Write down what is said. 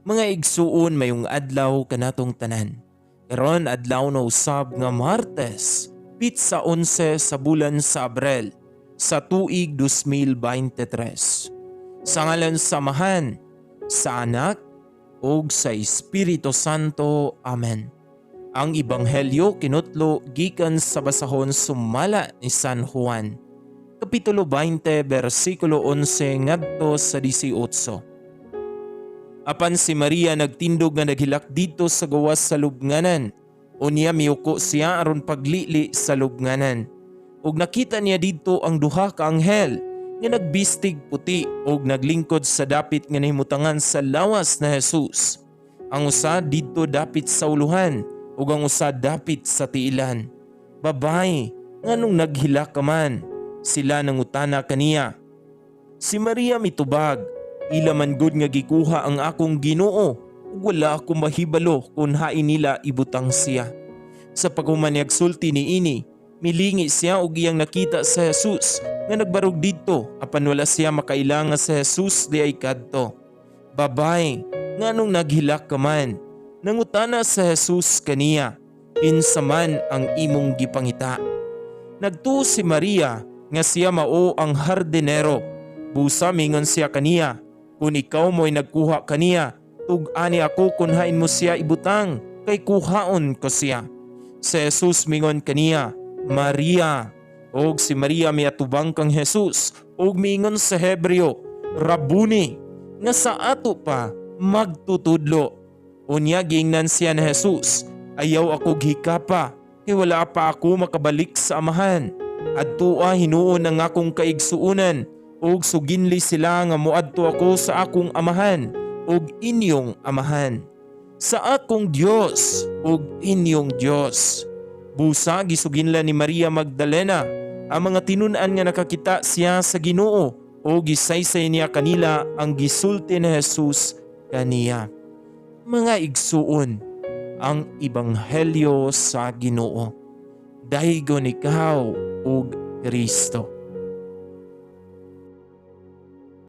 Mga igsuon, mayong adlaw kanatong tanan. Karon adlaw na usab nga Martes, pitsa 11 sa bulan sa Abril sa tuig 2023. Sa ngalan sa Amahan, sa Anak, ug sa Espiritu Santo. Amen. Ang Ebanghelyo kinutlo gikan sa basahon sumala ni San Juan. Kapitulo 20, bersikulo 11 ngadto sa 18. Apan si Maria nagtindog nga naghilak didto sa gawas sa lubnganan. Unya miyuko siya aron paglili sa lubnganan. Ug nakita niya didto ang duha ka anghel nga nagbistig puti ug naglingkod sa dapit nga nahimutangan sa lawas ni Jesus. Ang usa didto dapit sa uluhan ug ang usa dapit sa tiilan. "Babaye, nganong naghilak ka man?" sila nangutana kaniya. Si Maria mitubag, "Ila man gud nga gikuha ang akong Ginoo ug wala ako mahibalo kung hain nila ibutang siya." Sa paghuman niyagsulti niini, milingi siya ug iyang nakita si Jesus nga nagbarog didto, apan wala siya makaila nga si Jesus diay kadto. "Babaye, nganong naghilak ka man?" nangutana si Jesus kaniya. "Kinsa man ang imong gipangita?" Nagtuo si Maria nga siya mao ang hardinero. Busa mingon siya kaniya, "Kung ikaw mo'y nagkuha kaniya, tug-ani ako kung hain mo siya ibutang, kay kuhaon ko siya." Si Jesus mingon kaniya, "Maria." Og si Maria miatubang kang Jesus ug miingon sa Hebreo, "Rabuni," nga sa ato pa magtutudlo. Unya giingnan siya ni Jesus, "Ayaw ako hikapa, kay wala pa ako makabalik sa Amahan. Adtua hinuon ang akong kaigsuonan ug suginli sila nga moadto ako sa akong Amahan ug inyong Amahan, sa akong Dios ug inyong Dios." Busa gisuginlan ni Maria Magdalena ang mga tinun-an nga nakakita siya sa Ginoo ug gisaysay niya kanila ang gisulti ni Jesus kaniya. Mga igsuon, ang ebanghelyo sa Ginoo. Daygon ikaw ug Kristo.